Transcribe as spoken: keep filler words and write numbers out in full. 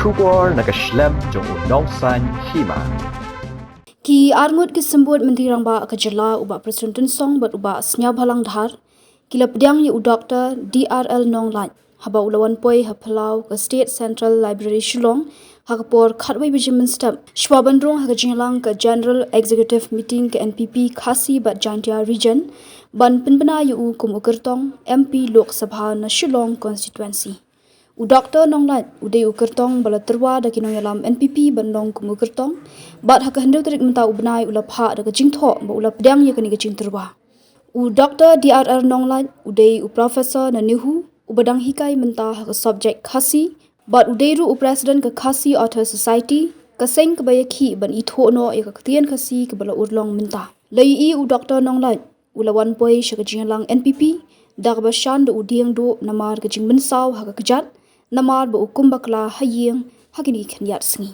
Khubor na ka shlem jong u Nongsaiñ Hima. Ki arngut ki symbud Myntri Rangbah ka jylla, u Bah Prestone Tynsong bad u Bah Sniawbhalang Dhar, ki la pdiang ïa u Doctor D R L Nonglait haba u la wan poi ha phyllaw ka State Central Library Shillong ha ka por khatwei baje mynstep, shwa ban rung ha ka jingïalang ka General Executive Meeting ka N P P Khasi bad Jaintia Region, ban pynbna ïa u kum u kyrtong M P Lok Sabha na Shillong Constituency. U Doctor Nonglait u dei u kyrtong ba la tyrwa da ki nongïalam N P P ban long kum u kyrtong, bad ha ka hynriew tarik mynta u bnai u la phah da ka jingthoh ba u la pdiang ïa kane ka jingtyrwa. U Doctor D R R Nonglait u dei u professor na NEHU, uba dang hikai mynta ha ka subject Khasi, bad u dei ruh u president ka Khasi Author Society, ka seng kaba ïakhih ban ithuh noh ïa ka ktien Khasi kaba la urlong mynta. La ïohi u Doctor Nonglait u la wan poi sha ka jingïalang N P P da kaba shan da u dieng duh namar ka jingmynsaw ha ka kjat, namar ba u kum bakla ha ïing ha kine ki khyndiat sngi.